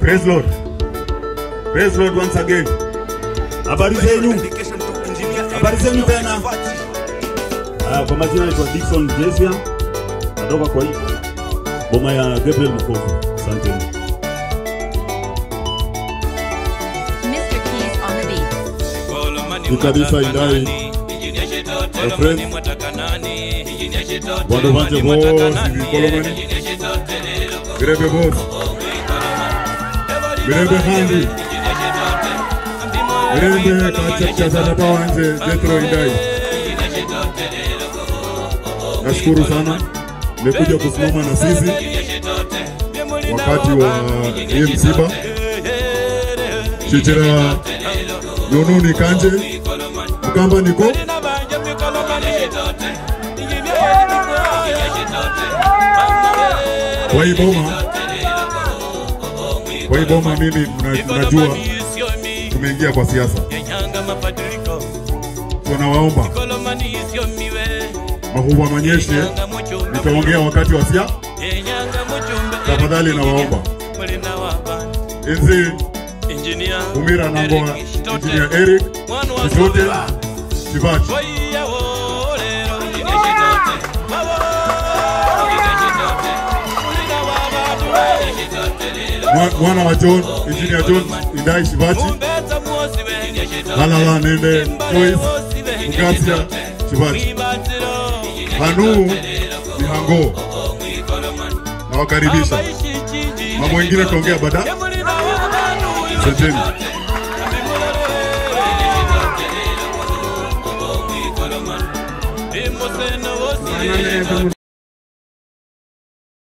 Praise Lord. Praise Lord once again. Habari zenu. Habari zenu tena. Kwa majina naitwa Dickson Jesia. Natoka kwa hii boma ya Gabriel Mkovu. Asante. Mr. Keys on the beat. Ni kabisa Indai. Friend. Bado vanje boss, vikolomani. Mirembe boss. Mirembe handi. Mirembe kacha cha wanje Jethro Indai. Nashukuru sana. Nimekuja kusimama na sisi wakati wa hii msiba. Chichira Nonuni Kanje Mkamba niko kwa hii boma. Kwa hii boma mimi mnajua tumeingia kwa siasa. Tunawaomba Mahuwa Manyeshe, nitaongea wakati wa siasa. Tafadhali nawaomba Enzi Umira Nangoa, Engineer Eric Kitote Shivachi. Mwana wa John, Engineer John Indai Shivachi. Halala nende Joyce Mugasia Shivachi. Hanu ni hango. Nawakaribisha. Mambo mengine tuongea baadaye. Asanteni.